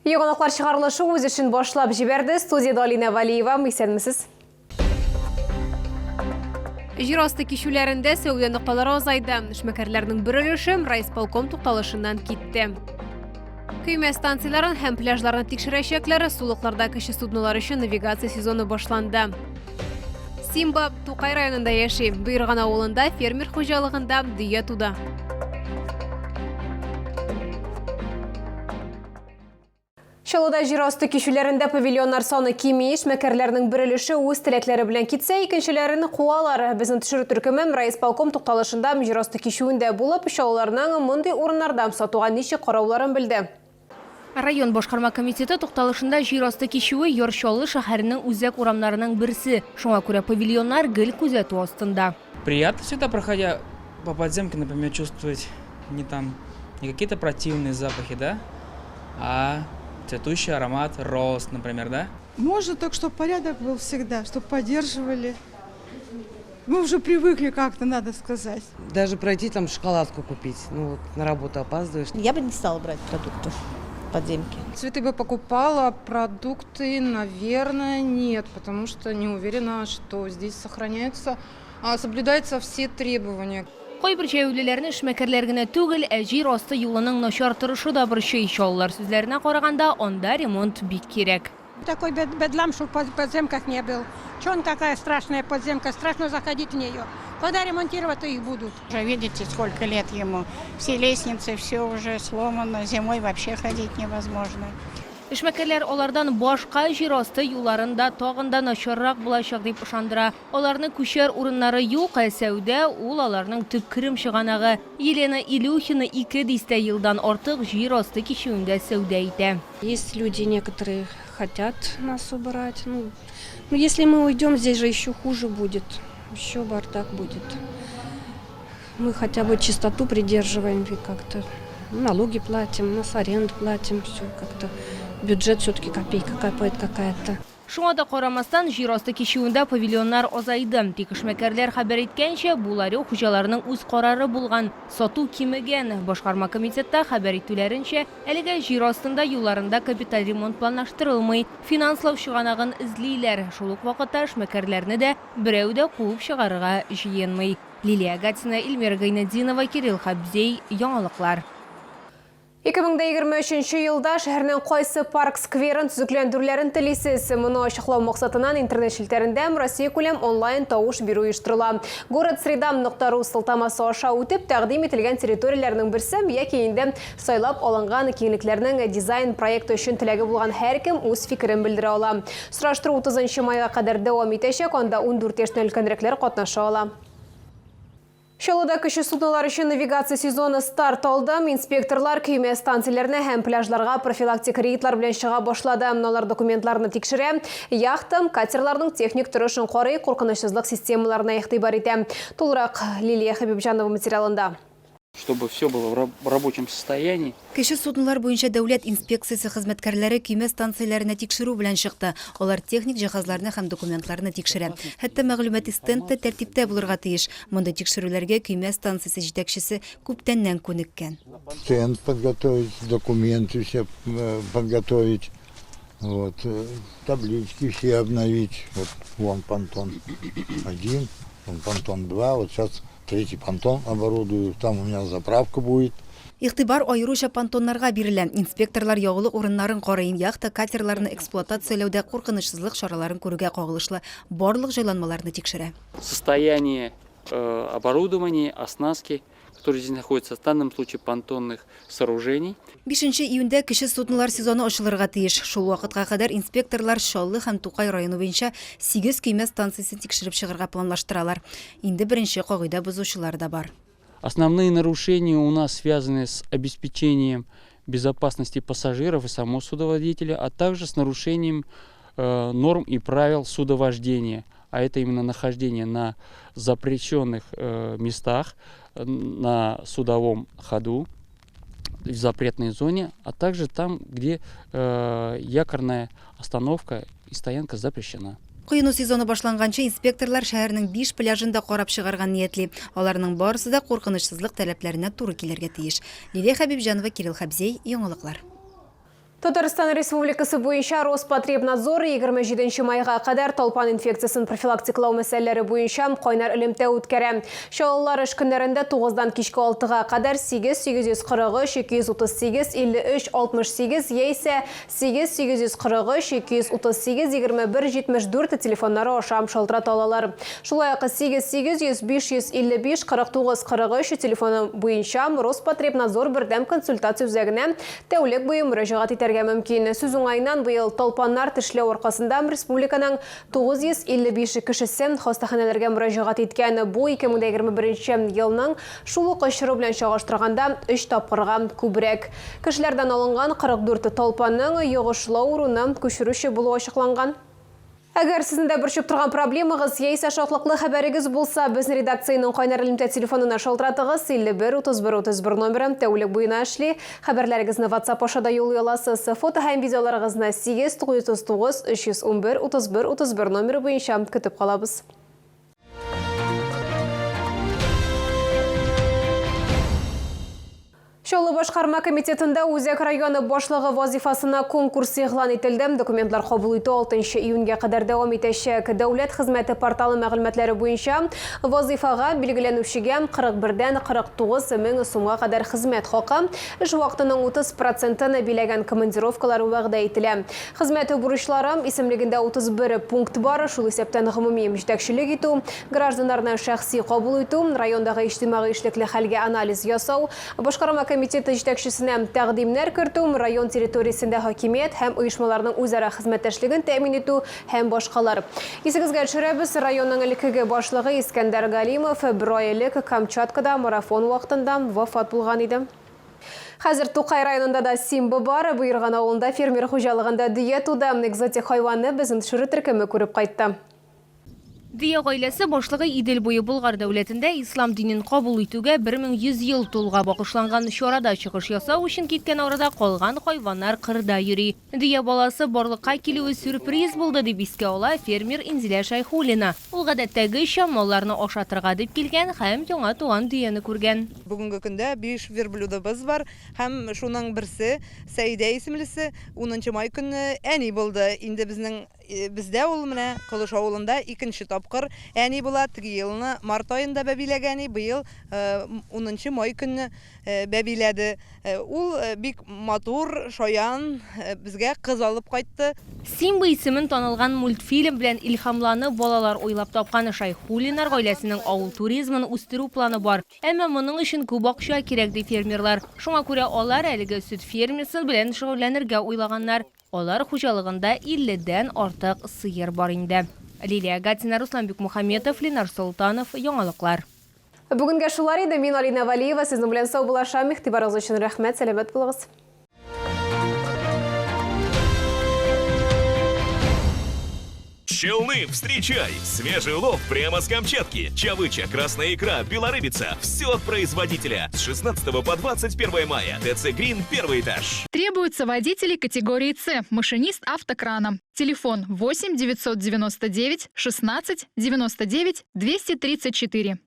Йоганаклар чыгарылышы үз эшен башлап җибәрде. Студиядә Алинә Валиева. Исәнмесез. Җир асты кичүләрендә сәүдә нокталары азайды. Эшмәкәрләрнең бер өлеше райисполком тукталышыннан китте. Көймә станцияләрен һәм пляжларны тикшерәчәкләр. Сулыкларда кече суднолар өчен навигация сезоны башланды. Симба Тукай районында яши. Боерган авылында фермер хуҗалыгында дөя туды. Чаллыда җир асты кичүләрендә павильоннар саны кими, эшмәкәрләрнең бер өлеше үз теләкләре белән китсә, икенчеләрен куалар. Безнең төшерү төркеме райисполком тукталышында җир асты кичүендә булып, чаллыларның мондый урыннарда сатуга ничек карауларын белде. Район башкарма комитеты тукталышында җир асты кичүе Яр Чаллы шәһәренең үзәк урамнарының берсе. Шуңа күрә павильоннар гел күзәтү астында. Приятно всегда, проходя по подземке, например, чувствовать не там, не какие-то противные запахи, да, а цветущий аромат роз, например, да. Можно только, чтобы порядок был всегда, чтобы поддерживали. Мы уже привыкли как-то, надо сказать. Даже пройти там шоколадку купить. Ну вот на работу опаздываешь. Я бы не стала брать продуктов в подземке. Цветы бы покупала, продукты, наверное, нет, потому что не уверена, что здесь сохраняются, соблюдаются все требования. Кайбер җәяүлеләрне эшмәкәрләр генә түгел, ә җир асты юлының начар торышы да борчый. Чаллылар сүзләренә караганда, анда ремонт бик кирәк. Такой бедлам, что в подземках не был. Че он какая страшная подземка, страшно заходить в нее. Когда ремонтировать их будут? Уже видите, сколько лет ему. Все лестницы, все уже сломано, зимой вообще ходить невозможно. Эшмәкәрләр алардан башка җир асты юлларында тагын да начаррак булачак дип ышандыра. Аларны күчәр урыннары юк, ә сәүдә ул аларның төп керем чыганагы. Елена Илюхина ике дистә елдан артык җир асты кичүендә сәүдә итә. Есть люди некоторые хотят нас убрать. Ну, ну, если мы уйдем, здесь же еще хуже будет, еще бардак будет. Мы хотя бы чистоту придерживаем и как-то налоги платим, у нас аренду платим, все как-то бюджет все-таки копейка капает какая-то. Шуңа да карамастан, җир асты кичүендә павильоннар азайды. Тик эшмәкәрләр хәбәр иткәнчә, бу ларек хуҗаларының үз карары булган. Сату кимегән. Башкарма комитетта хәбәр итүләренчә, әлегә җир астында юлларында капиталь ремонт планлаштырылмый. Финанслау чыганагын эзлиләр. Шул ук вакытта эшмәкәрләрне дә берәү дә куып чыгарырга җыенмый. Лилия Гатина, Эльмира Гайнетдинова, Кирилл Хабзей, Яңалыклар. 2023 елда шәһәрнең кайсы парк-скверын төзекләндерүләрен телисез? Моны ачыклау максатыннан интернет челтәрендә Россиякүләм онлайн тавыш бирү оештырыла. Городсреда.ру сылтамасы аша үтеп, тәкъдим ителгән территорияләрнең берсе яки инде сайлап алынган киңлекләрнең дизайн проекты өчен теләге булган һәркем үз фикерен белдерә ала. Сораштыру 30 майга кадәр дәвам итәчәк, анда 14 яшьтән өлкәнрәкләр катнаша ала. Чаллыда кече суднолар өчен навигация сезоны старт алды. Инспекторлар көймә станцияләренә һәм пляжларга профилактик рейдлар белән чыга башлады. Алар документларны тикшерә, яхта, катерларның техник торышын карый, куркынычсызлык системаларына игътибар итә. Тулырак Лилия Хәбибҗанова материалында. Чтобы все было в рабочем состоянии. Кече суднолар буенча дәүләт инспекциясе хезмәткәрләре көймә станцияләренә тикшерү белән чыкты. Алар техник җиһазларны һәм документларны тикшерә. Хәтта мәгълүмати стенд та тәртиптә булырга тиеш. Мондый тикшерүләргә көймә станциясе җитәкчесе күптәннән күнеккән. Стенд подготовить, документы все подготовить, вот, таблички все обновить. Вот вон понтон один, вон понтон два, вот сейчас Третий понтон оборудую, там у меня заправка будет. Игътибар аеруча понтоннарга бирелә. Инспекторлар ягулык урыннарын карый, яхта, катерларны эксплуатацияләүдә куркынычсызлык чараларын күрүгә кагылышлы барлык җайланмаларны тикшерә. Состояние оборудования, оснастки, которые здесь находятся, в данном случае понтонных сооружений. Бишенче июньдә кече суднолар сезоны ачылырга тиеш. Шул вакытка кадәр инспекторлар Чаллы һәм Тукай районы буенча сигез көймә станциясен тикшереп чыгарга планлаштыралар. Инде беренче кагыйдә бозучылар да бар. Основные нарушения у нас связаны с обеспечением безопасности пассажиров и самого судоводителя, а также с нарушением норм и правил судовождения, а это именно нахождение на запрещенных местах, на судовом ходу, в запретной зоне, а также там, где якорная остановка и стоянка запрещена. Коену сезоны башланганчы инспекторлар шәһәрнең биш пляжын да карап чыгарга ниятли. Аларның барысы да куркынычсызлык таләпләренә туры килергә тиеш. Лилия Хәбибҗанова, Кирилл Хәбзей, Яңалыклар. Татарстан Республикасы буенча Роспотребнадзор 27 майга кадәр талпан инфекциясен профилактикалау мәсьәләләре буенча кайнар элемтә үткәрә. Чаллылар эш көннәрендә 9-дан кичке 6-га кадәр 8 843 238 53 68 яисә 8 843 238 21 74 телефоннары аша шалтырата алалар. Шулай ук 8 800 555 49 43 телефоны буенча Роспотребнадзор бердәм консультация үзәгенә тәүлек буе мөрәҗәгать итәргә мөмкин. Сүз уңаеннан, быел талпаннар тешләү аркасында республиканың 955 кешесе хастаханәләргә мөрәҗәгать иткән. Бу 2021 елның шул ук чоры белән чагыштырганда өч тапкырга күбрәк. Кешеләрдән алынган 44 талпанның йогышлы авыруны күчерүче булуы ачыкланган. Әгәр сезне дә борчып торган проблемагыз яисә шатлыклы хәбәрегез булса, безнең редакциянең кайнар элемтә телефонына шалтыратыгыз, 51 31 31 номеры тәүлек буена эшли. Хәбәрләрегезне WhatsApp аша да юллый аласыз. Фото һәм видеоларыгызны 8 939 311 31 31 номеры буенча көтеп калабыз. Чаллы башкарма комитетында Үзәк районы башлыгы вазифасына конкурс игълан ителде. Документлар кабул итү 6 июньгә кадәр дәвам итәчәк. Дәүләт хезмәте порталы мәгълүматлары буенча вазифага билгеләнүчегә 41-дән 49 мең сумга кадәр хезмәт хакы, эш вакытының 30 процентын биләгән командировкалар вәгъдә ителә. Хезмәт бурычлары исемлегендә 31 пункт бар, шул исәптән гомуми җитәкчелек итү, гражданнарны шәхси кабул итү, райондагы иҗтимагый эшлекле хәлгә анализ ясау, башкарма комитеты җитәкчесенә тәкъдимнәр кертү, район территориясендә хакимият һәм оешмаларның үзара хезмәттәшлеген тәэмин итү һәм башкалар. Исегезгә төшерәбез, районның элеккеге башлыгы Искәндәр Галимов бер ай элек Камчаткада марафон вакытында вафат булган иде. Хәзер Тукай районында да Симба бар. Боерган авылында фермер хуҗалыгында дөя туды. Экзотик хайванны безнең төшерү төркеме күреп кайтты. Дөя гаиләсе башлыгы Идел буе Болгар дәүләтендә ислам динен кабул итүгә 1100 ел тулуга багышланган чарада чыгыш ясау өчен киткән арада калган хайваннар кырда йөри. Дөя баласы барлыкка килүе сюрприз булды, дип искә ала фермер Инзилә Шәйхуллина. Ул гадәттәгечә малларны ашатырга дип килгән һәм яңа туган дөяне күргән. Бүгенге көндә биш верблюдыбыз бар һәм шуның берсе, Сәидә исемлесе, унынчы май көнне әни булды. Инде безнең бездә ул менә Колыш авылында икенче тапкыр әни була. Теге елны март аенда бәбиләгән, быел унынчы май көнне бәбиләде. Ул бик матур, шаян, безгә кыз алып кайтты. Симба исемен танылган мультфильм белән илһамланып балалар уйлап тапкан Шәйхуллиннар гаиләсенең авыл туризмын үстерү планы бар. Әмма моның өчен күп акча кирәк, ди фермерлар. Шуңа күрә алар әлеге сөт фермасы белән шөгыльләнергә уйлаганнар. Алар хуҗалыгында 50 дән артык сыер бар инде. Лилия Гатина, Руслан Бикмухаметов, Ленар Солтанов, Яңалыклар. Бүгенгә шулар иде. Мин Алина Валиева сезнең белән саубуллашам. Игътибарыгыз өчен рәхмәт. Сәламәт булыгыз. Челны, встречай! Свежий улов прямо с Камчатки. Чавыча, красная икра, белорыбица. Все от производителя. С 16 по 21 мая. ТЦ Грин, первый этаж. Требуются водители категории С, машинист автокрана. Телефон 8 999 16 99 234.